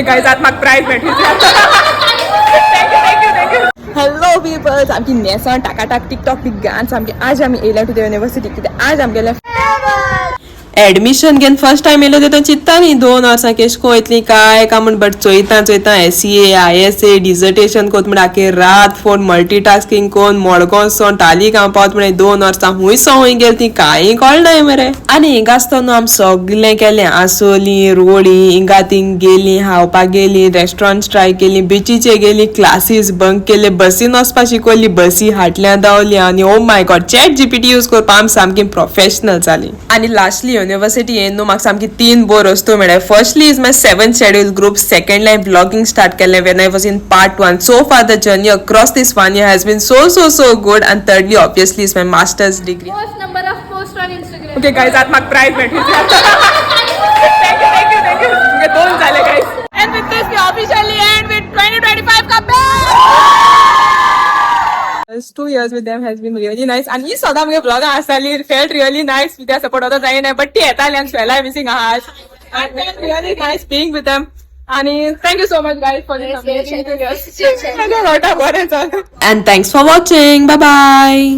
Guys, आतां म्हाका prize मेळटली. Thank you, thank you, thank you. Hello people, सामकी नेसण टाकाटाक टिकटॉक बिग गान सामकी. आज आमी येयल्या टू the university कित्याक आज आमगेले एडमिशन घेवन फर्स्ट टायम येयलो तेतून चिंत्ता न्ही 2 वर्सां केश को वयतली काय काय म्हण, बट चोयता चोयता एससीए, आयएसए, डिजर्टेशन कोत म्हण आखे रात फोन मल्टीटास्किंग कोन मडगांव सोन तालिगांव पावत म्हण 2 वर्सां हुंय सो हुंय गेली ती कांय कळनाय मरे. आनी हिंगा आसतना आमी सगळें केलें, आसोली रोळी, हिंगा थिंग गेली, खावपाक गेली, रेस्टॉरंट ट्राय केली, बिचीचे गेली, क्लासीस बंक केले, बसीन वचपा शिकवली, बसी हाटल्यान धांवली आनी oh my God, ChatGPT use करपा आमी सामकी प्रोफेशनल जाली. आनी लास्टली युनिवर्सिटी येवन न्हू म्हाका सामकी तीन बोर वस्तू मेळ्ळे. Firstly is my seven schedule group, secondly हांवें ब्लॉगिंग स्टार्ट केलें when I was in part one. So far the journey across this one year has been so so so good, and thirdly, obviously, is my master's degree. Most number of posts on Instagram. Okay guys, आतां म्हाका prize मेळटली. Thank you, thank you, thank you. दोन झाले guys, and with this we officially end with 2025 का. 2 years with them has been really nice. आणि ही सदां मुगे ब्लॉगां आसताली, felt really nice with support. आतां जायना बट ती येताली आनी श्वेला missing Ahaz. Really nice being with them आणि thank you so much, guys, for this amazing 2 years. बरें चल. And thanks for watching. Bye bye.